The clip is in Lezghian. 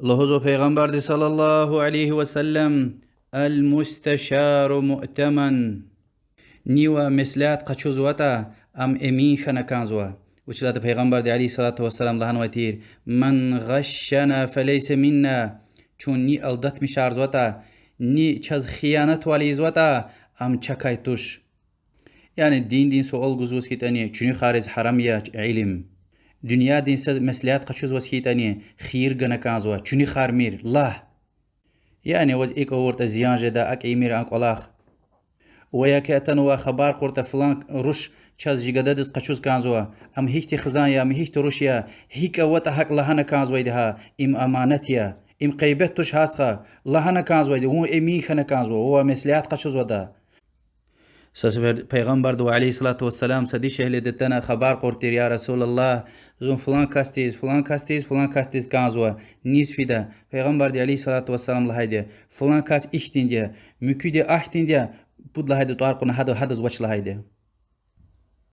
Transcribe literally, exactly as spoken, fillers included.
Лугьузва Пайгъамбарди صلى الله عليه وسلم: المستشار مؤتمن. Нива меслят къачузватӀа, ам эмин хьана кӀанзава. Вучиз лагьайтӀа Пайгъамбарди عليه الصلاة والسلام лагьанвай тир: من غشنا فليس منا. Чун ни алдатмишарзаватӀа, ни чаз хиянатвал ийизватӀа, ам чакай туш. Яни диндин суал гузваз хьайитӀани, чуьнуьхариз гьарам я илим. Дуьньядин са меслят къачузваз хьайитӀани, хийир гана кӀанзава, чуьнуьхармир, лагь. Яни ваз икӀ авуртӀа зиян жеда, акӀ ийимир а кӀвалах. Ва я ки атанвай хабар кьуртӀа, флан руш чаз чи гададиз къачуз кӀанзава, ам гьихьтин хизан я, ам гьихьтин руш я, гьикӀ аватӀа гьакӀ лагьана кӀанзавайди гьа, им аманат я, им гъибет туш гьа, стха, лагьана кӀанзавайди, вун эмин хьана кӀанзава, вавай меслят къачузватӀа. Са сефер Пайгъамбардивай عليه الصلاة والسلام са дишегьлиди атана хабар кьур тир: я رسول الله, зун флан касдиз, флан касдиз, флан касдиз кӀанзава, низ фида? Пайгъамбарди عليه الصلاة والسلام лагьайди: флан кас ихьтинди я, муькуьди ахьтинди я, пуд лагьайди тӀвар кьуна гьада, гьадаз вач лагьайди.